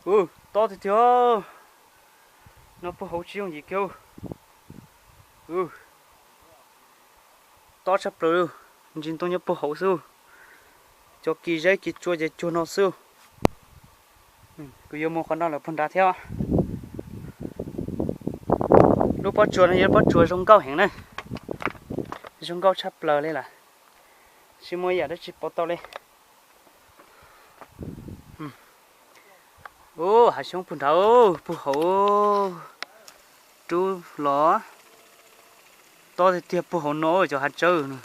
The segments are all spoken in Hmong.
Tob tiag tiag. No puag hauv tsis yooj yim kiag. Tob tshaj plaws, ntsis ntoo nyob puag hauv xwb. Cov kis zeb kis tsua ces cuag no xwb. Kuv yuav mus qhov no lawm puag nrad thiab. Lub pob tsuas no yog lub pob tsuas zoo nkauj heev na. Zoo nkauj tshaj plaws li lawm. Tsis muaj yam dab tsi pom tau li. Ub, hav xyoob puag nrad, puag hauv rub los. Tob tiag tiag, puag hauv no cov hav tsawb no.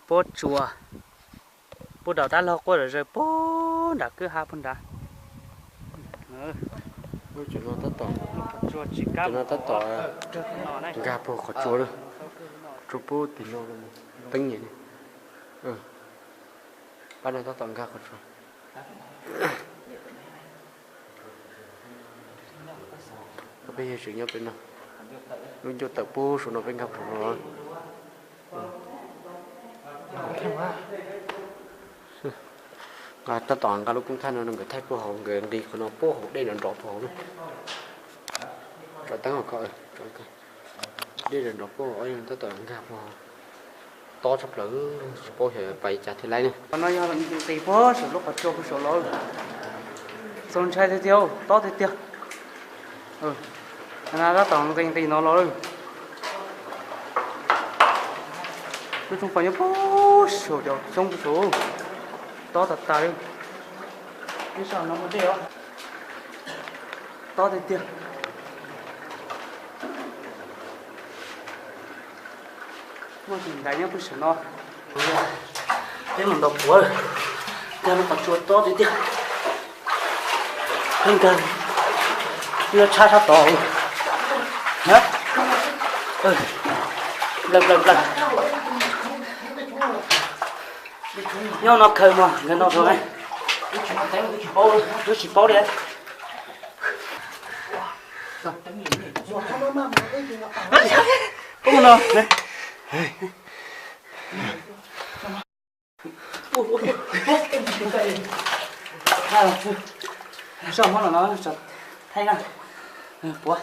Pob tsuas, puag nram tab log quaj zom zaws puag nram kwj ha puag nrad. Tsuas no tab tom, tsuas no tab tom nkag puag qhov tsua lawm. Tsua puag tim no, teeb nyem. Pab no tab tom nkag qhov tsua. Peb yog tseem nyob pem no, lub ncauj tawm puag saum no peb nkag puag saum no. Tab tom nqa lub koob thaij no nkawd thaij puag hauv, nkawd nqis qhov no puag hauv dej nrov nrov puag hauv na. Tso teeb hauv ko, dej nrov nrov puag hauv, tab tom nkag puag hauv. Tob tshaj plaws, tsis paub xyov pais cas thiaj laib ne. Qhov no yog nqis puag saum lub qhov tsua puag saum los. Txaus ntshai tiag tiag, tob tiag tiag. Tab tom nqis nqis no los lawm. Lub tsoob pos nyob puag saum cov xyoob puag saud, tob tas tas li. Tob tiag tiag. Muaj tus ntaiv nyob puag saum no. Peb mus ntaus puav, nkag lub qhov tsua tob tiag tiag. Peb nkag, twb yuav tshab sab tod. Nplawm nplawm nplawm. Nyob no khaws mas nkawd no rau, twb tsis paub li. Poob no. Zoj muab los no thaij na. Puav.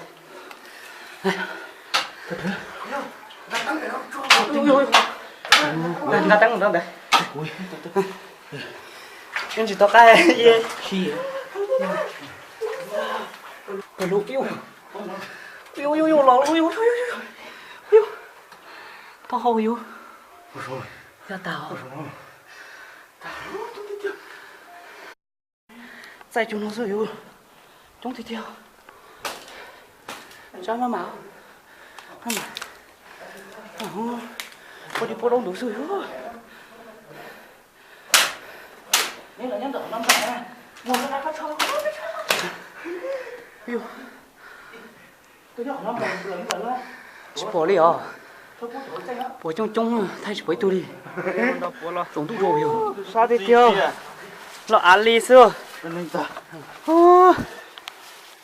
Nqa teeb rau ntawd. Yeej tsis tau qab. Kawg lub, los, taub hau yus, yog tas. Txaij cov no xwb yus, coob tiag tiag. Sab maj mam, maj mam, ua di pua dau ntuv xwb yus. Tsis pom li os. Puav coob coob thaij tsis pom ib tug li. Tsaus ntuj rau yus. Sab tiag tiag. Los av li xwb.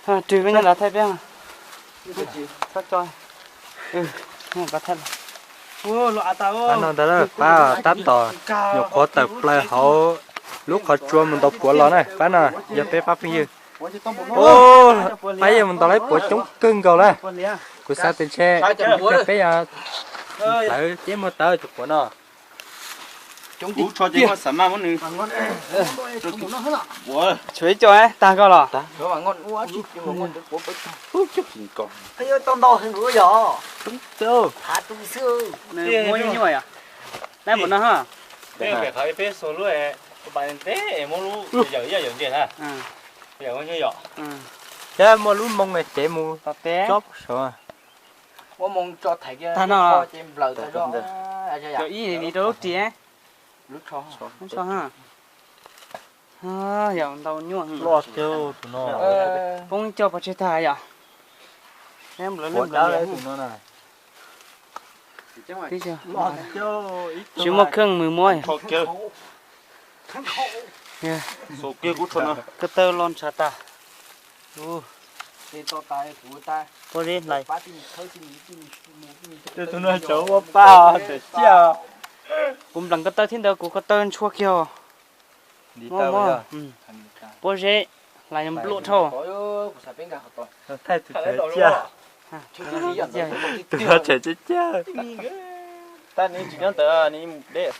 Rwg peb nyob nrad thaij peb. Pab no ntag, pab tab tom nyuam qhuav tawm plaws hauv lub qhov tsua mus ntaus puav los na. Pab no yog peb pab phooj ywg. Pab yog mus ntaus lawv puav coob kawg nkaus lawm. Kuv xav tias ntshe peb yog hlawv ceb muag tawv cov puav no. Tshuav ib co tag koj los. Muab nyuaj nyuaj yom. Peb xuas lub, muab lub yawm yawm ntses na. Thiab muaj lub moo cev mus tso saud. Tag no. Cov ib ni rau lub ris. Lub tsho, yog ntau nyuaj. Poob coj pov tseg tag yom. Tsis muaj kheej mus muab. Ko taw los ntshav tas. Ua li hlais. Tus no cov ua paj os, tawm tsiaj os. Kuv nplees ko taw thiab ntawd kuv ko taw ntshua kiag os. Pob zeb hlais npluaj dhau. Tus no tseem caj caj.